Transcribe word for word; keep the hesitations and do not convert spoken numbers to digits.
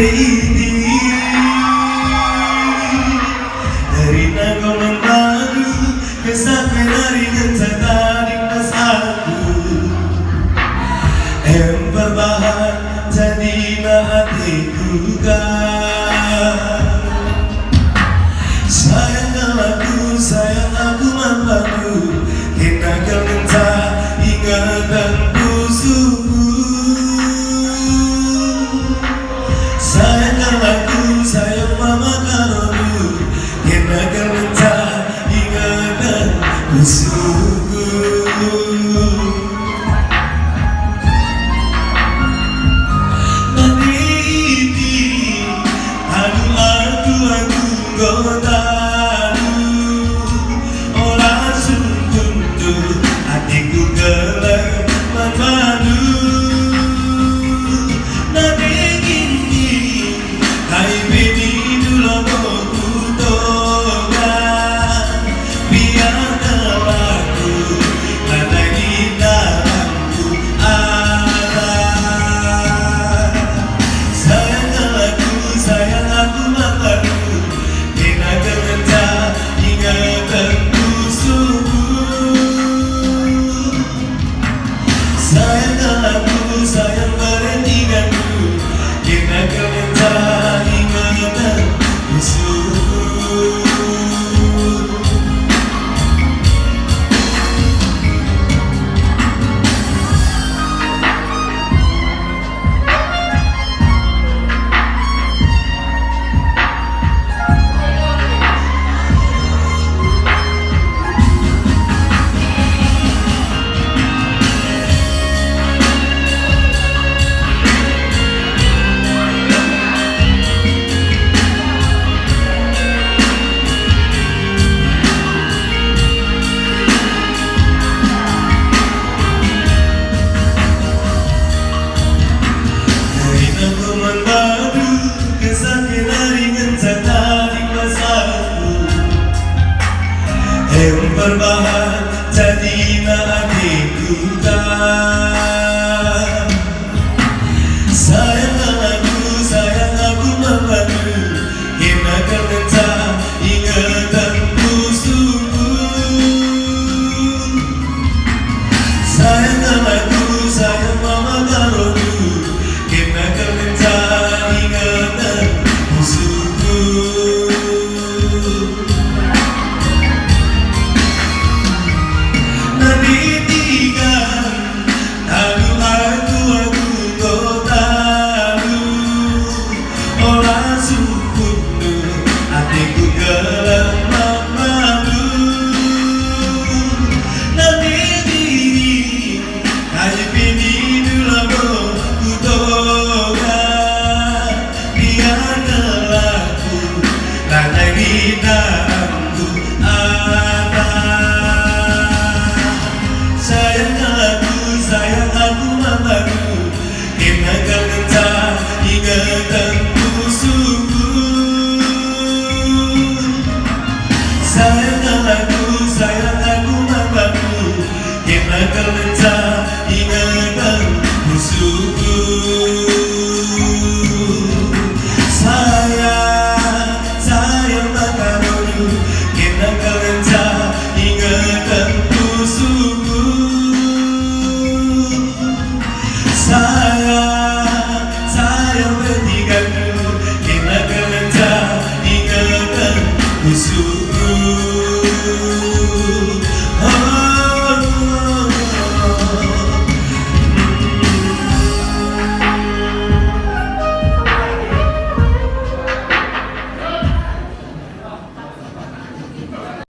Ini derina enggo man bandu, kesah pe nari ngenca tading pas aku. Em perbahan jadina ateku ka. Sayang kal aku, sayang aku man bandu, kena kal ngenca ingeten pusuhku. Sayang kal aku, sayang mama karondu, kena kal ngenca ingeten pusuhku. Nadini, aduh, aduh, aku enggo talu, ola sungkundu ateku gelar man bandu. Nadini, kai pe nindu labo ku toga, biar kal aku lanai di dalamku arah. Sayang kal aku, sayang aku man bandu, kena kal ngenca ingeten pusuhku. Sayang kal aku, sayang beren inganku, kena kal ngenca ingeten pusuhku. Kerina enggo man bandu, kesah pe nari ngenca tading pas aku. Em perbahan jadina ateku ka. Sayang aku, sayang aku man bandu, kena kal ngenca ingeten pusuhku. Sayang kal aku, sayang mama karondu, kena kal ngenca ingeten pusuhku. Nadini, aduh, aku, aku enggo talu, ola sungkundu ateku gelar man bandu. Nadini, kai pe nindu labo ku toga, biar kal aku lanai di dalamku arah. Sayang kal aku, sayang aku man bandu, kena kal ngenca ingeten pusuhku. Sayang kal aku, sayang aku man bandu, kena kal ngenca ingeten pusuhku. Sayang, sayang man karondu, kena kal ngenca ingeten pusuhku.